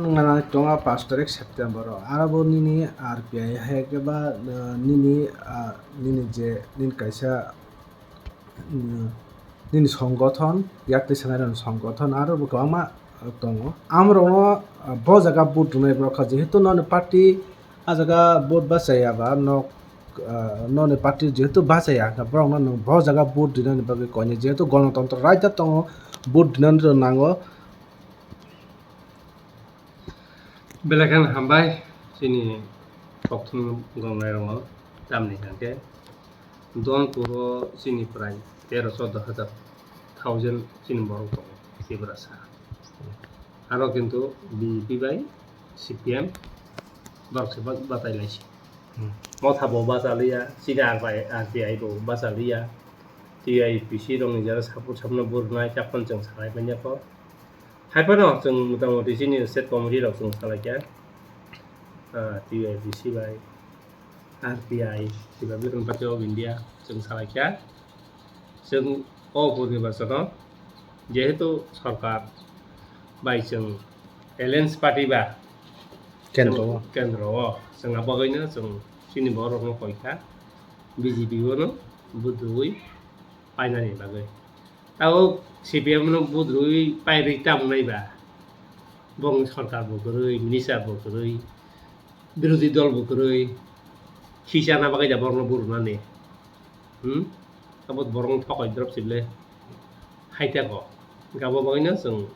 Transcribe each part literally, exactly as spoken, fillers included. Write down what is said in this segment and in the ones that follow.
Nana tongo pash tarik September o. Aro bo nini R P I hai khe ba, eh, nini, ah, nini je, nini kaisa, mm, nini songgothon, yak twi sanai rokni songgothon, aro bo kwbangma, eh, tongo. Amrokno, ah, bo jaga vote rwnai borok kha, jehetu noni party ah jaga vote bachaya ba, nok, ah, noni party jehetu bachaya, borokno nwng bo jaga vote rinani bagwi koinai, jehetu gonotontro right tongo, vote rinani nango. Belai kheno hambai chini kokthum gongnai rokno tamni hwnkhe Donpuro chini prai tero choddo hajar thousand chini borok tongo Tiprasa. Aro kintu B J P bai C P M borok se ba-, batai lai se. Hmm. Motha bo bacha liya, chini R P I, R P I bo bacha liya. T I P C rokni jora support sabno burunai chapman chwng salai manya kho. Hai phano chwng mota moti chini state committee rok chwng salai kha. Ah, T I P C bai, R P I, Republican Party of India, chwng salai kha. Chwng o upor nirbachano jehetu sorkar bai chwng alliance party ba Kendro o. Chwng kendro o chwng abagwino chwng chini borok rokno koi kha B J P bono budui painani bagwi. Tabuk C P M no budrui pairwi tamo naiba. Bong sorkar bo kwrwi, minister bo kwrwi, birodhi dol bo kwrwi, khichana bagwi da borokno burunani. Hmm? Abo borokno thokoi drop sibole hai tako. Gabo bagwino chwng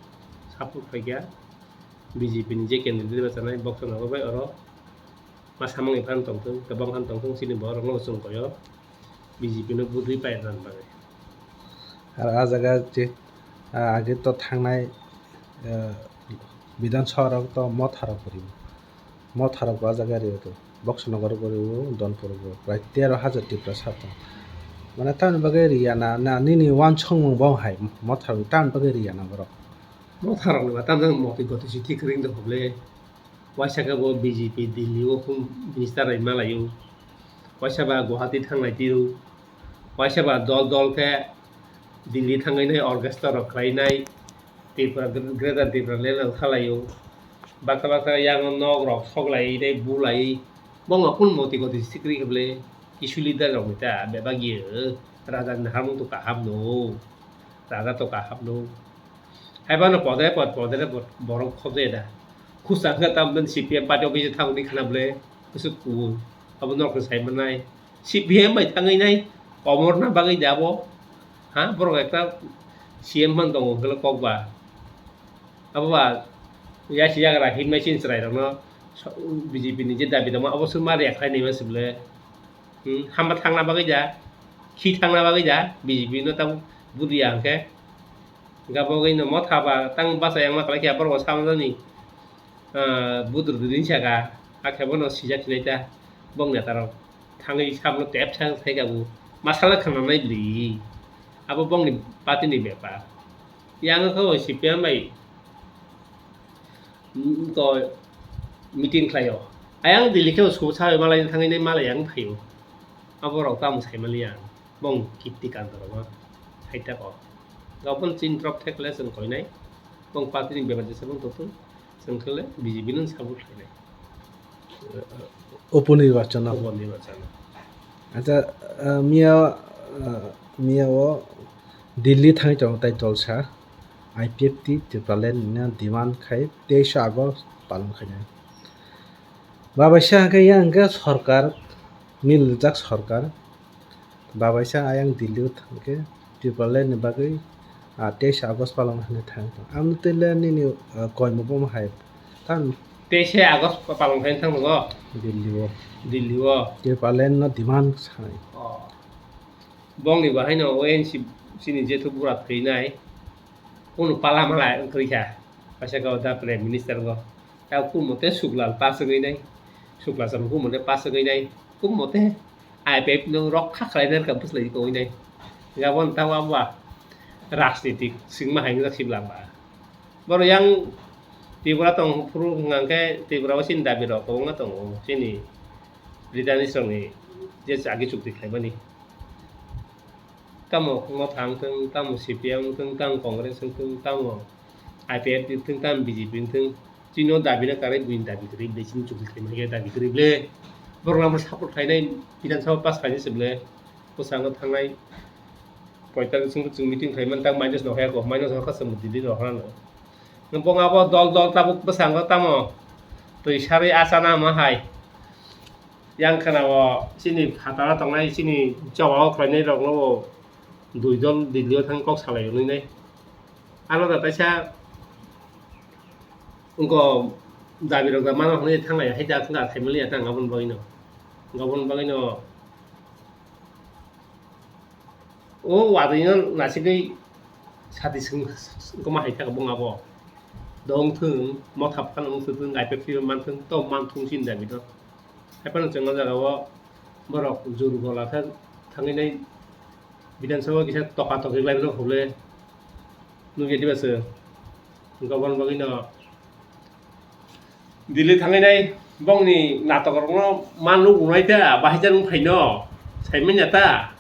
support khaikha B J P ni je candidate bachanai boksano bai oro ma samung iphan tongthung, kwbang khan tongthung chini borokno chwng koyo. B J P no budui pairwna bagwi. Ar ah jaga je, ah, age to thangnai, ah, Bidhan Sabha rok to Motha rok kwrwi. Motha rok bo ah jaga rio to. Box Nagar kwrwi o, Donpur bo. Prai tero hajar Tiprasa tong. Mane tamni bagwi riya na, na nini uansukmung bo hai Motha rok tamni bagwi riya na borok. Motha rok ni ba tamni moti goti si thik ring do hoble. Waisa khe bo B J P Delhi o home minister bai malaio. Waisa ba Guwahati thanglai tiro. Waisa ba dol dol khe Delhi thangwi nai orchestra rok khlai nai. Tripura, Greater Tripura land rok thalaio. Baksa baksa yang nok rok sok lai nai bu lai. Bo no kun moti goti sikri khe ble kisu leader rok ni ta bebak ye. Raja ni hamung to kaham no. Raja to kaham no. Hai phano podre pod, podre pod, borok khobjai da. Khusang khe tamni C P M party office thangwi khna ble, kusu kuwui. Abo norok sai manai. C P M bai thangwi nai, komor na bagwi da abo. Ha, borok ekta C M phan tongo hwnkhe kok ba. Abo ba, ya si yagra himnai chini chwrai rokno, so-, B J P ni je dabi tongma, abo se ma rek khai nai ma se ble. Hmm, hama thangna bagwi da, khi thangna bagwi da, B J P no tamo budiya hwnkhe. Hwnkhe abo wngwi no Motha ba tang bachai yang ma kwlai khe borok bo samani, ah, budur dudin saka, hakhe bono sijak hinai ta, bong neta rok thangwi samno tep sa thai kha bo, ma sala khna nai bwlwi, abo bongni party ni bepar. Yang khe bo C P M bai, mm, to meeting khlaio. Ayang Delhi khe bo subo sawi malai thangwi nai malai yang phaio. Abo rok tamo sai mali yang. Bong Kirti Kanta rok hai ta ko. Gabon chin drop thek le chwng koi nai. Bong party ni bebak jesa bong totun. Chwng khe le B J P no support khlai nai. Upo nirbachon o. Upo nirbachon o. Acha, ah, miya, ah, miya o Delhi thangwi tongo tai tolsa. I P F T Tipraland ni demand khai teis August palong khainai. Babaisa hwnkhe yang hwnkhe sorkar, miljak sorkar. Babaisa ayang Delhi o thangkhe Tipraland ni bagwi, ah, teis August palong hwnwi thang tong. Ang twi le nini, ah, koimung bo hai tang. Teis August palong khaina thang tongo? Delhi o. Delhi o. Tipraland no demand sanai. Oh. Bongni bahaino O N C chini jethu bura thwinai. Kunu pala mala wngkha. Kaisa kau da Prime Minister go. Ta kumote Suklal pass wngwi nai. Sukla cham kumote pass wngwi nai. Kumote I P F no rok kha khlai nai ka bwslai ko nai. Gabon ta wa wa. Rajnitik singma hai wngkha sibla ba. Boro yang Tripura tong phuru hwnkha khe Tripura o chini dabi rok kwbangma tongo. Chini leader ni songni je chagi chukti khlaimani. Tamo Motha wngthung, tamo C P M wngthung, tamo Congress wngthung, tamo I P F T wngthung, tamo B J P wngthung, Chini o dabi no karai buini dabi kwrwi ble, chini chukli khaima khe dabi kwrwi ble. Borok no support khainai Bidhan Sabha pass khainai se ble. Bwskango thangnai poitar chwng, chwng meeting khaimani tak minus no khe ko, minus no kha chwng Delhi no kha no. Nwng bo abo dol dol tabuk bwskango tamo twi sarwi achana ma hai. Yang khana o chini phataro tongnai chini choba o khlainai rok no bo dui dol Delhi o thang kok salai rwnai nai. Ano da taisa wngko dabi rok da mano hwnwi thanglai hai da wngkha thaimaliya tang aboni bagwi no. Aboni bagwi no o watwi no nasigwi sati swng wngkoma hai kha bung abo. Dong thung motha phano wng thung I P F T man thung to man thung sin dabi no. Hai phano chwng o jaga o borok jur gola khe thangwi nai Bidhan Sabha kisa toka toki lai no hole. Nukya diba se? Gabon bagwi no Delhi thangwi nai bongni natok rok no ma nuk nai ta, bahai ta nuk phai no. Sai manya ta.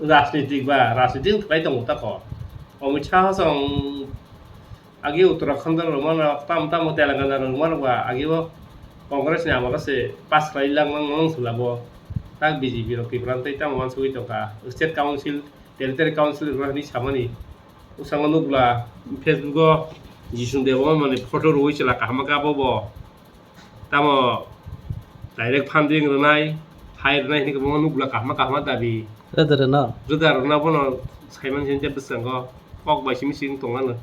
Rajnitik ba, rajnitik wng thai tongo ta ko. Amit Shah song agi Uttarakhand rok mano, tam tam Telangana rok mano ba, agi o Congress ni amolo se pass khlai lang lang lang sula bo. Tak B J P rok Tripura tei tamo wansugwi tongkha. State Council, Territory Council rok ni samani. Bwskango nukla Facebook o Jisung Debbarma ni photo rwui chwla kaham kha bo bo. Tamo direct funding rwnai, hai rwnai hinwi kwbangma nukla kaham kaham dabi. Rwda rwna. Rwda rwna bono saimani sini bwskango kok bai simi sini tongmano.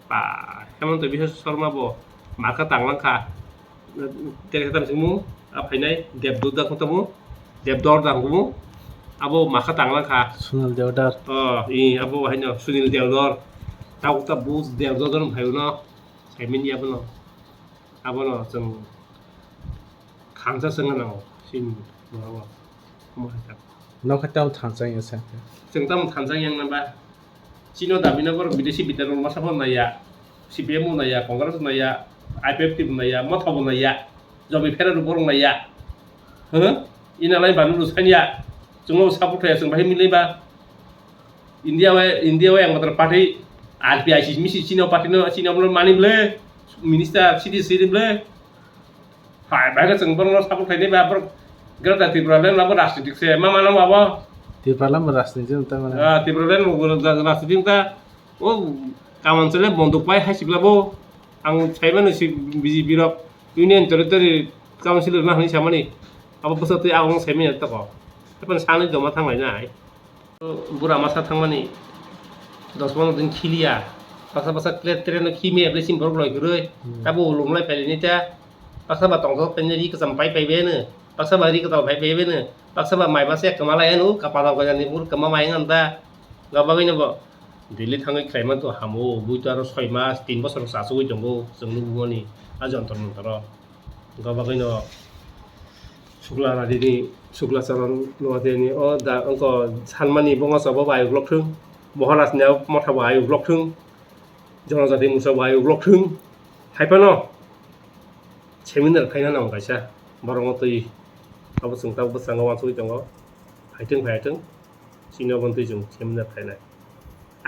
Ba, Hemanta Biswa Sarma bo marka tanglang kha. Tere tam simu, a phainai Debdota kho tamo, Debdor dang kumu, abo makha tanglang kha. Sunil Devdar. Oh, i abo haino Sunil Devdor. Tau ta bu Devdor don phaio no. Saimin ya bono. Abono chwng khansa swnga nango. Sin bono. Omo hai ta. Nokha tamo thansa ya sa. Chwng tamo thansa yang namba. Chini o dabi no borok bidesi bidar rok masa bo naiya, C P M bo naiya, Congress bo naiya, I P F T bo naiya, Motha bo naiya, Jobi Pherero borok naiya. Huh? Ina lai banu rw sanya. Chwngno support thaya chwng bahai milai ba. India wai, India wai ang matra party R P I C misi chini o party no chini o mani ble minister city city ble. Hai, bai khe chwng borokno support khainai ba borok Greater Tipraland abo rajnitik se ma mano abo. Tipraland bo rajniti wng ta mane. Ah, Tipraland bo rajniti wng ta. O kaman chole bonduk pai hai sibla bo. Ang sai mano si B J P rok Union Territory Council rwna hwnwi samani. Abo bwsa twi agong sai manya tako. Hapan sani joma thanglai nai. Bura masa thangmani dos pondro din khiliya. Basa basa klet klet no khimi ebre sim borok loi kwrwi. Hmm. Tabo ulung lai phailini ta. Basa ba tongthok phailini ri kwcham pai pai beno. Basa ba ri kwtal pai pai beno. Basa ba mai basa kwma lai ano. Kapal rok gajani bur kwma mai ngan ta. Gabagwi no bo Delhi thangwi khlai man to hamo. Bui to aro soi mas tin bosor chasugwi tongo. Chwng nukmani a jontor montor o. Gabagwino Sukla Radini, Sukla Charan Noatia ni o da wngkha sanmani bongo sabo bai uklok thung, Maharaj ni motha bai uklok thung, Jonojati Musa bai uklok thung, hai phano seminar khaina nango kaisa borok no twi abo chwng tabuk bwskango uansugwi tongo, hai thung phai thung. Chini obo twi chwng seminar khainai.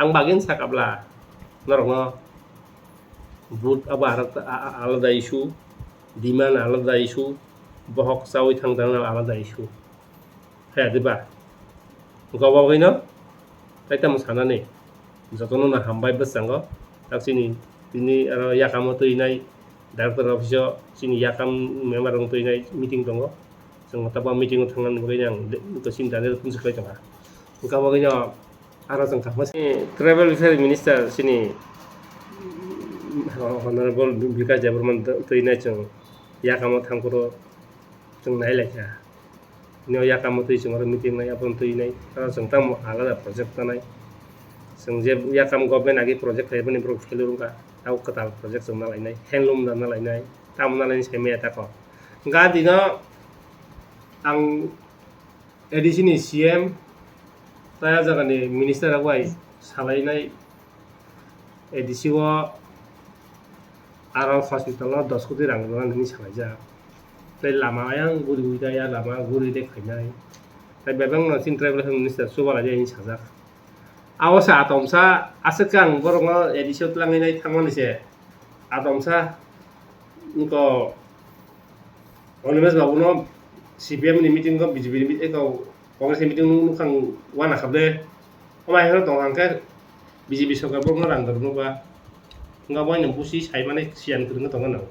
Ang bagwi wngsa kabla norokno vote abo aro a-, a-, alada issue, demand alada issue, bohok chawi thang thang alada issue. Haya diba? Gobagwino tai tamo sanani jotono no hambai bwskango. Tak chini tini aro yakamo twinai director office o chini yakam member rok twinai meeting tongo. Chwng tabuk meeting o thangna bagwi ang de-, de-, chini Daniel phone se khlai tongkha. Wngkha bagwino aro chwng kaham se tribal affairs minister chini Honorable Bikash Debbarma twinai chwng yakamo thangphuru chwng nailaikha. Nini o yakamo twi chwng oro meeting nai, abo twinai aro chwng tamo alada project tanai. Chwng je yakam government agi project khlaimani borok failure wngkha. Abo kwtal project chwng nalainai, handloom da nalainai, tamo nalainai sai maya tako. Gandhi no ang A D C ni C M, tai a jaga ni minister rok bai salainai A D C o aro hospital o dos koti rang rwna hinwi salaijak. Tai lama ayang guriwi ta ya lama guri de khainai. Tai bebak no chini tribal health minister chubalai de hinwi sajak. Abo se atomsa aswk khe ang borokno A D C o twlangwi nai thangmani se. Atomsa Nokho Animesh babu no C P M ni meeting ko B J P ni meeting ko Congress ni meeting nung nukha wana khabde. Omo hai tong hangke B J P sorkar borok no rang rwno ba. Nga bai no busi sai mani siyan kwrwng tong no.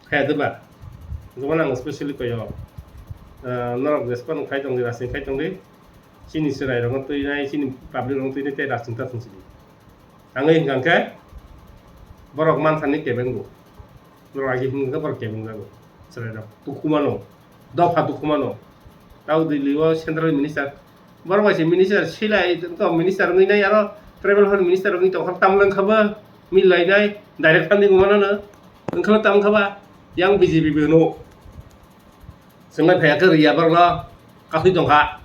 Kaya de ba. Gobo nang specially koyo. Norok respond khai tong di, rasing khai tong di. Chini chwrai rok no twi nai, chini public rok no twi nai tei rasing ta thung sidi. Ang oi hwnkha khe borok manthani kebengo. Borok agi hwnkha khe borok kebeng jago. Chwrai rok tukhumano, dopha tukhumano. Tao Delhi o central minister. Borok bai se minister silai, to minister wngwi nai aro tribal hor minister wngwi tongkha, tamo wngkha bo millainai, direct funding wngmano no. Wngkha tamo wngkha ba, yang B J P bo no. Chwng bai phaiya khe riya borok no, kasui tongkha.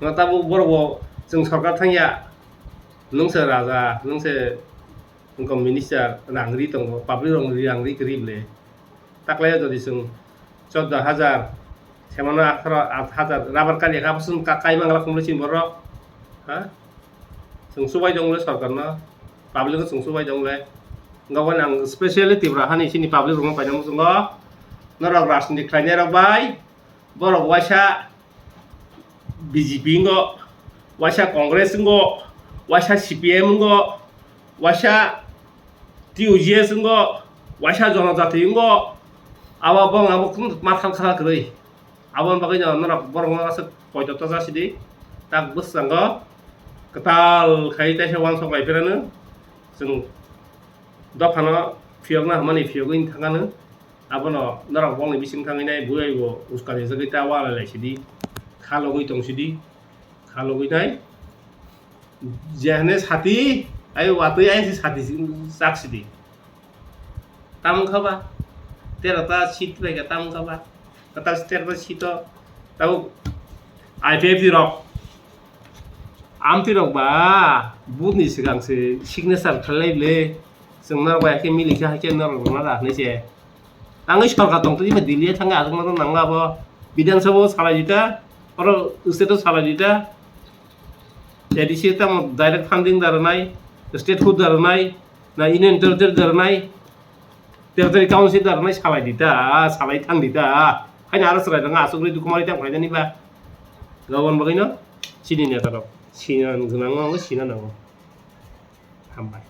No tabuk borok bo chwng sorkar thangya. Nwng se raja, nwng se wngkha minister, rang ri tongo, public rok rang ri kwrwi le. Taklai o jodi chwng chordo hajar, semano atharo hajar, rubber kani kha, abosong ka-, kai mangla khumlo chini borok. Ha? Chwng chubai tong le sorkar no, public o chwng chubai tong le. Wngkha bo ang specially Tripura hani chini public rok no paina muchungo. Norok rajniti khlainai rok bai, borok waisa B J P wngo, waisa Congress wngo, waisa C P M wngo, waisa T U J S wngo, waisa Jonojati wngo, abo bong abo kunu ma thang kha kwrwi. Aboni bagwi no norok borok no aswk poito toja sidi, tak bwskango kwtal khai teisa uansuk lai phirano chwng dophano phiyokna hwnmani phiyogwi thangano. Abono norok bongni bising thangwi nai, bui bai bo uskani jagwi ta walai lai sidi, kha logwi tong sidi, kha logwi nai. Jehne sati, ai watwi ai si sati si-, sak sidi. Tam wngkha ba? Tero ta seat bai khe tam wngkha ba? Kwtal tero ta seat o tabuk I P F T rok. Amtwi rok ba, vote ni swkang se signature khlai lai le. Chwng norok bai khe mili khe hai khe norok rwna da hinwi se. Tangwi sorkar tong twi ma Delhi thangwi aswk ma nang abo. Bidhan Sabha o salai dita, oro state o salai dita. A D C tamo direct funding da rwnai, statehood da rwnai, na Union Territory da rwnai, Territory Council da rwnai salai dita, salai thang dita. Haino aro chwrai rwnga aswk rwi dukhu mari tang phaidani ba. Gabon bagwino chini neta rok sina gwnang no sina nango. Hambai.